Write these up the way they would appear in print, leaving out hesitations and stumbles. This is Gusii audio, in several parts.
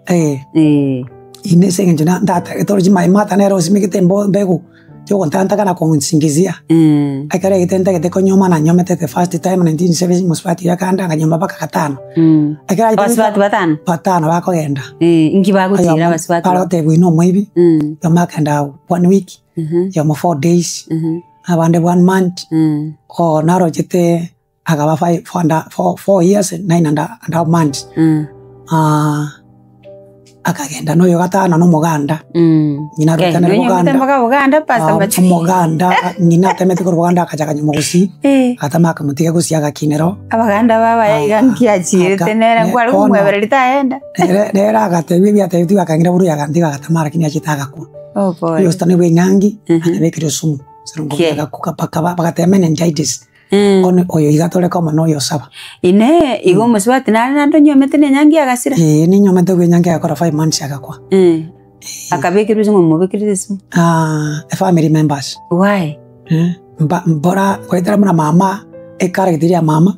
Eh. Eh. Inde ase eng'encho na ndatagete oroche my mother nere osimegete embo embegu yogontantaka na konsingizia. Mm. Ekero egete ntagete konyuoma nanyuomete the first time 1970 mosubati oyo akanda akanyuoma mpaka gatano. Mm. Ekero aete Abasubati batano? Batano bakogenda. Eh, inki bagotiira Oyomo abasubati bare bao? gotebwa oyo na omoibi, Mm. oyomo akenda one week, Mhm. oyomo 4 days, Mhm. abande one month, Mm. oo narochete akaba five, four and a, four, 4 years nine and a, and a half months. Mm. Akagenda na oyo gatano na omoganda, Mm. ng'ina Okay, arotenere nonyomete Boganda. mpaka Buganda, Pastor Ah, Machi. omoganda ng'ina atemete korwa Boganda akacha akanywa Gusii, Eh. agatama akamotiga Gusii agakinera oo. Abaganda baba iga nkiachirete Aka- nere ne- nkware bono- komwebereria taenda. Nere nere agatebia ebiatebetigwe akang'ira borwa agantiga agatama lakini achete agakwa. Oh, pole. Oyo ositani bwa enyangi, Mhm. akabekire osumu, ase Kie. agakwa mpaka bagateba meningitis. Mm. Bono oyo iga tore komo na oyo osaba. Inee, igo omosubati nare naende onyuomete na enyangi agasira? Ee, ninyuomete bwa enyangi agakora 5 months agakwa. Eh. Akabekerwa ase ng'a omobekerete esumu? Family members. Why? Mba mbora goetera buna mama, echaracter eria ya mama,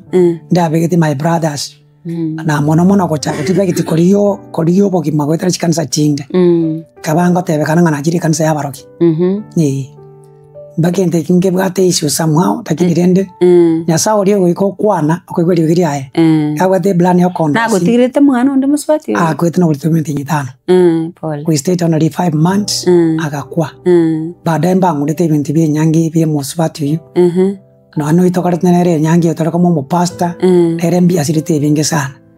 ndabegete my brothers, na mono mono gochaka tibegeti korigia korigia obogima goetera chikanisa chinde. Nkaba ngotebekana ng'a nachire ekanisa ya abarogi. Ee. Mpaka egento ekio nkebwate issue somehow, lakini rende, Nyasaye oria ogoika okwana, okoigwa eriogi riaye, abwate eplan ya okondosia. Nagotigerete mwana onde mosubati oyo? Akwete noborito bwa emiaka etano. Pole. We stayed only 5 months, agakwa. Baadaye mbang'urete ebinto bia enyangi bia omosubati oyio, nonya noitokorete nere enyangi oyo tore koma omopastor, nere mbiasirete ebinge sana.